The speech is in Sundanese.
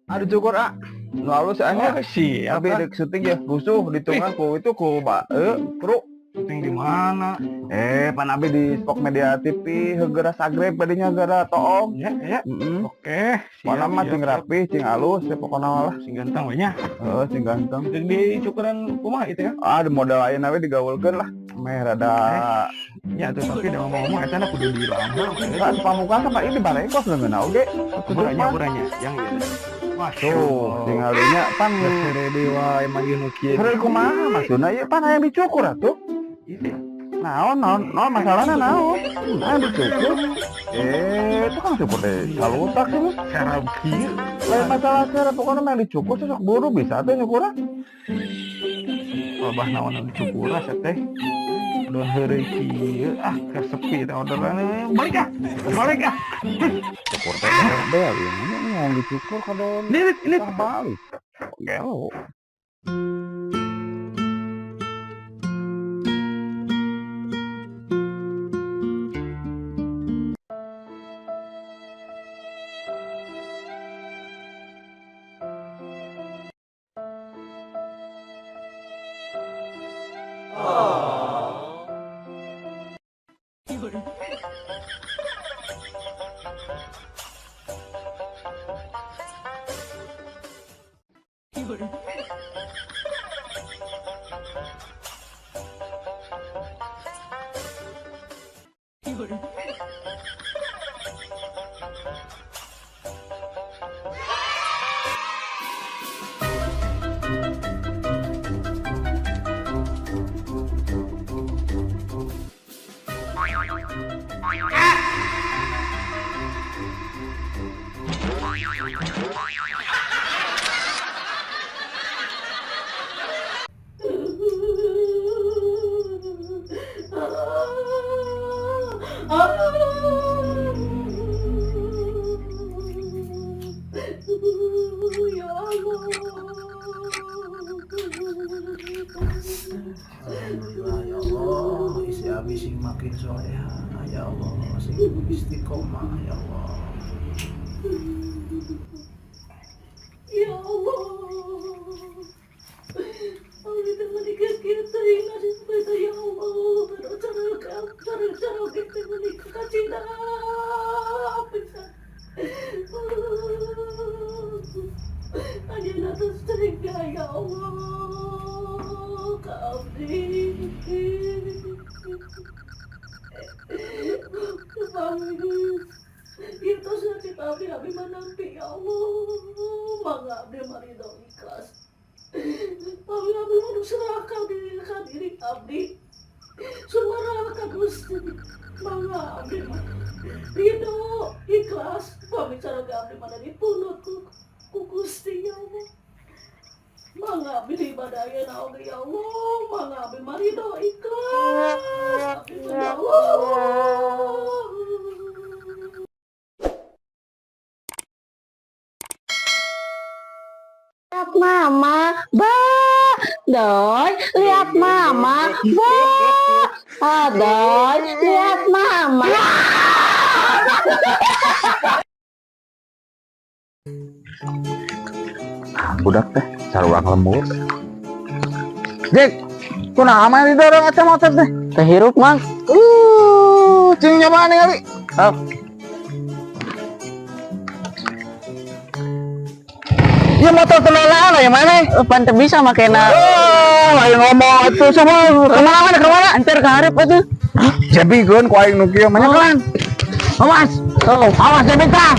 Aduh, cukur ah. Nu alus nya. Oh, siap. Tapi dek syuting ya rusuh ditungan ku itu ku ba kru. Syuting di mana? Eh, pan abi di Spok Media TV heugera sagreb badinya gara toong. Ya. Heeh. Oke, siap. Pokona mah siap, cing siap. Rapi, cing halus ya pokona mah lah. Sing ganteng we nya. Heeh, cing ganteng. Syuting di cukuran kumaha itu ya? Ah, di model lain we digaulkeun lah. Meh rada Ya tuh, tapi da ngomong-ngomong eta na kudu dilambang. Kan pamuka sama ini barekos ngeunah oge. Kuburanya kuburanya yang ieu. Masya Tuh, tinggalinya pan Geus wae manggil nu kieu. Heureuy kumaha maksudna ieu pan hayang dicukur atuh. Ieu. Naon naon naon masalahna naon? Hayang dicukur. Eh, itu kan cukur deh. Kalutak sih. Cara kieu. Lain masalah cara, pokoknya mah dicukur sok buru bisa teh nyukurna. Loba naon anu dicukur asa teh. Udah heureuy kieu ah, keur sepi teh orderan. Balik ah. Balik ah. Cukur teh bel ini yang dicukur kadon. Ini balik. Gelo. Ya Allah. Alhamdulillah ya Allah, istri abi sing makin soleha ya Allah, sing istiqomah ya Allah. Ya Allah. Abi teh menikah kita nasib kita ya Allah. Pero cara cara cara kita menikah kacinta pisan. Ayeuna tos tega ya Allah ka abdi. Upami ieu tos nasib abdi, abdi mah nampi ya Allah. Mangga abdi mah ridho ikhlas. Abdi abdi mah nu serahkan diri ka diri abdi. Suara ka Gusti. Mangga abdi mah ridho ikhlas. Upami cara abdi mah dipunut ku Gusti ya Allah. Mangga abdi ibadah ayeuna oge ya Allah. Mangga abdi mah ridho ikhlas. Abdi mah ya Allah. Lihat mama, ba, Doi, lihat mama, ba, Adoy, lihat mama. Budak teh sarua lembur. Jek, kunaon mah didorong eta motor teh? Teh hirup, Mang. Cing nyobaan ningali. Oh. Ieu motor tenalaan ya mana? Pan teu bisa makena. Oh, lain ngomong atuh sama kemana mana kemana? Antar ka hareup atuh. Jebikeun ku aing nu kieu mah nyekelan. Awas. Oh. Awas jebik tah.